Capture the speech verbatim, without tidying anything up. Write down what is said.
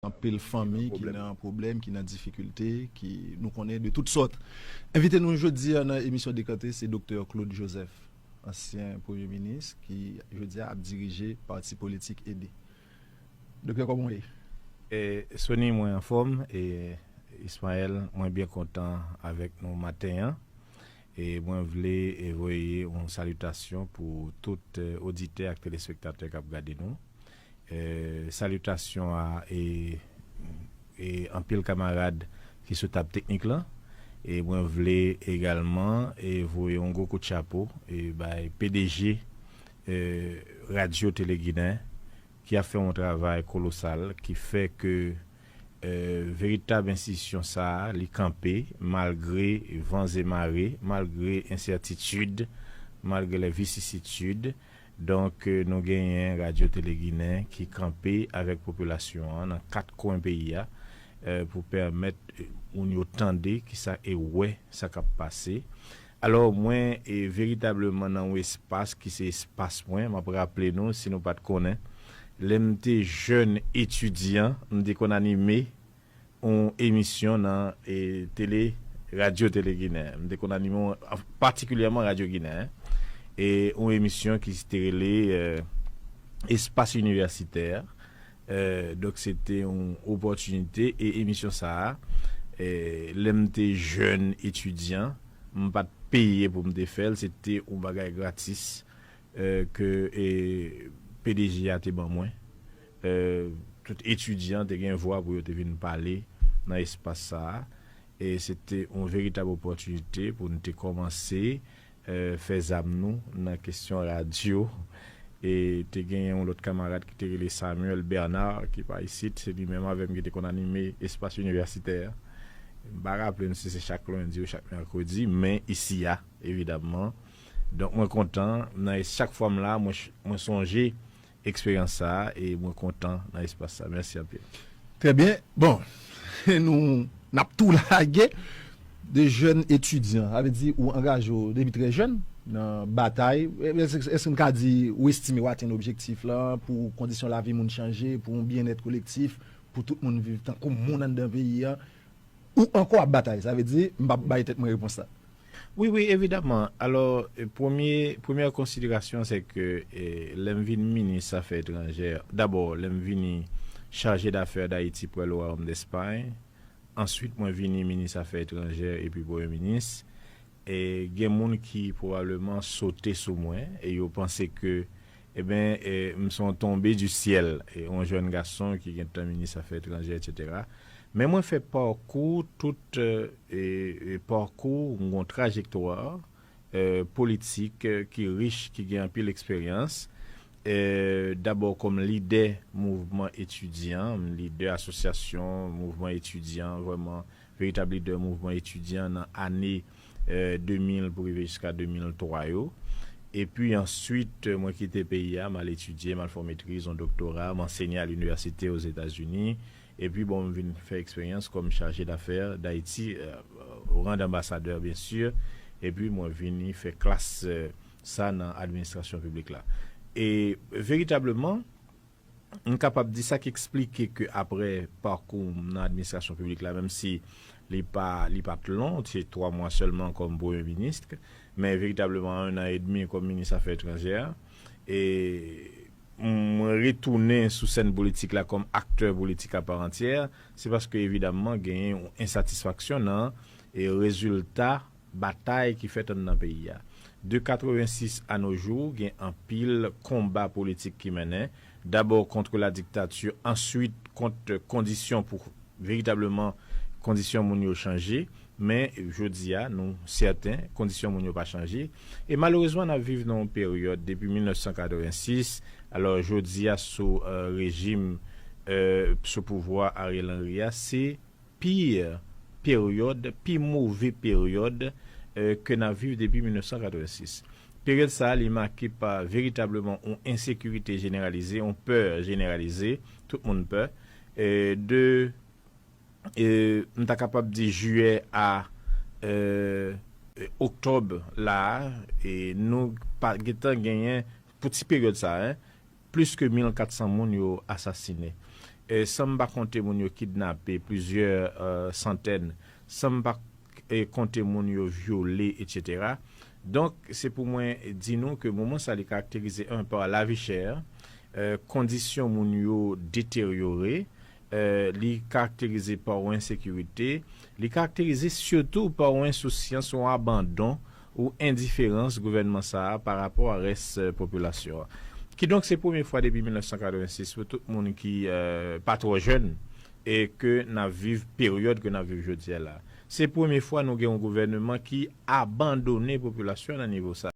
Anpil fanmi ki nan pwoblèm, ki nan difikilte, ki nou konnen de tout sòt. Envite nou jodi a nan emisyon Dekante, se Doktè Claude Joseph, ansyen premye minis, ki jodi a ap dirije pati politik Ede. Doktè, kòman w ye? E, Sony, mwen anfòm, e Ismaël, mwen byen kontan avèk nou maten an. E mwen vle e voye yon salitasyon pou tout e, oditè ak telespektatè k ap gade nou. E, salitasyon a e, e anpil kamarad ki sou tab teknik lan. E mwen vle egalman e voye yon gwo kout chapo e bay P D G e, Radyo Tele Ginen ki ap fè yon travay kolosal ki fè ke e, veritab enstitisyon sa a, li kanpe malgre van e mare, malgre ensètitid, malgre lè visisitid. Donk, e, nou genyen Radyo Tele Ginen ki kanpe avèk popilasyon an nan kat kwen peyi a e, pou pèmèt e, moun yo tande kisa e wè sa k ap pase. Alò, mwen e veritableman nan yon espas ki se espas mwen, m ap raple nou, si nou pa t konnen, lè m te jèn etidyan, m te konn anime yon emisyon nan e, tele, Radyo Tele Ginen. M te konn anime, yon, patikilyèman Radyo Ginen, e yon emisyon ki te rele e, Espas Inivèsitè. E, donk, se te yon opòtinite e emisyon sa a, e, lè m te jèn etidyan, m pa t peye pou m te fè l, se te yon bagay gratis e, ke e, P D G a te ban mwen. E, tout etidyan te gen vwa pou yo te vin pale nan espas sa a. E se te yon veritab opòtinite pou n te kòmanse e, fè zam nou nan kesyon radyo. E te gen yon lòt kamarad ki te rele Samuel Bernard, ki pa isit, se li menm avè m ki te konn anime Espas Inivèsitè. M pa raple m si se chak lendi ou chak mèkredi, men isi a, evidamman. Donk, mwen kontan, nan chak fwa m la, mwen, mwen sonje eksperyans sa a e mwen kontan nan espas sa. Mèsi anpil. Trè byen. Bon, nou n ap tou lage de jèn etidyan. Sa vle di ou angaje w depi trè jèn nan batay. Èske, èske n ka di ou estime w atenn objektif la pou kondisyon lavi moun chanje, pou yon byennèt kolektif, pou tout moun viv tankou moun anndan peyi a? Ou ankò ap batay? Sa vle di, m p ap bay tèt mwen repons la. Wi, wi, evidamman. Alò, e, premye, premyè konsiderasyon, se ke e, lè m vin minis afè etranjè, dabò, lè m vini chaje dafè Dayiti prè le Wayòm Despay, answit, mwen vini minis afè etranjè epi premye minis, e, gen moun ki pwobableman sote sou mwen e yo panse ke, eben, e, m se yon tonbe di syèl, e, yon jèn gason ki gentan minis afè etranjè, etsetera. Men mwen fè pakou tout, e, e, pakou, yon trajektwa e, politik e, ki rich, ki gen anpil eksperyans. E, dabò kòm lidè mouvman etidyan, lidè asosyasyon mouvman etidyan, vrèman veritab lidè mouvman etidyan nan ane e, de mil pou rive jiska de mil twa yo. Epi answit, mwen kite peyi a, m al etidye, m al fè yon metriz, yon doktora, m ansenye a linivèsite Ozetazini. Epi, bon, m vin fè eksperyans kòm chaje dafè Dayiti, e, o rang d'ambassadeur, byen si. Epi, mwen vini fè klas e, sa nan administrasyon piblik la. E veritableman, m kapab di sa ki eksplike ke apre pakou m nan administrasyon piblik la, menm si li pa, li pa t lon, se twa mwa sèlman kòm premye minis, men veritableman en an edmi kòm minis afè etranjè, e mwen retounen sou sèn politik la kòm aktè politik aparantyè, se paske evidamman genyen yon ensatisfaksyon nan e rezilta batay ki fèt anndan peyi a. De katrevensis a no jou, gen anpil konba politik ki mennen, dabò kont la diktati, answit kont kondisyon pou veritableman kondisyon moun yo chanje, men jodi a, nou sèten, kondisyon moun yo pa chanje. E malerezman, n ap viv nan yon peryòd depi mil nèf san katrevensis, alò jodi a sou e, rejim, e, sou pouvwa Ariel Henry a, se pi peryòd, pi move peryòd e, ke n ap viv depi mil nèf san katrevensis. Peryòd sa a, li make pa veritableman yon ensekirite jeneralize, yon pè jeneralize, tout moun pè. E, de, e, m ta kapab di jiyè a e, e, oktòb la a, e nou pa gentan genyen, pou ti peryòd sa a, en, plis ke mil kat san moun yo asasinen. e san m pa konte moun yo kidnape plizyè e, santèn, san m pa e, konte moun yo vyole, etsetera. Donk, se pou mwen di nou ke moman sa li karakterize, en, pa lavi chè, e, kondisyon moun yo deteryore, e, li karakterize pa yon ensekirite, li karakterize sitou pa yon ensousyans, yon abandon ou endiferans gouvènman sa a pa rapò a rès e, popilasyon an. Kidonk, se premye fwa depi mil nèf san katrevensis pou tout moun ki e, pa twò jèn e ke n ap viv peryòd ke n ap viv jodi a la. Se premye fwa nou gen yon gouvènman ki abandone popilasyon nan nivo sa.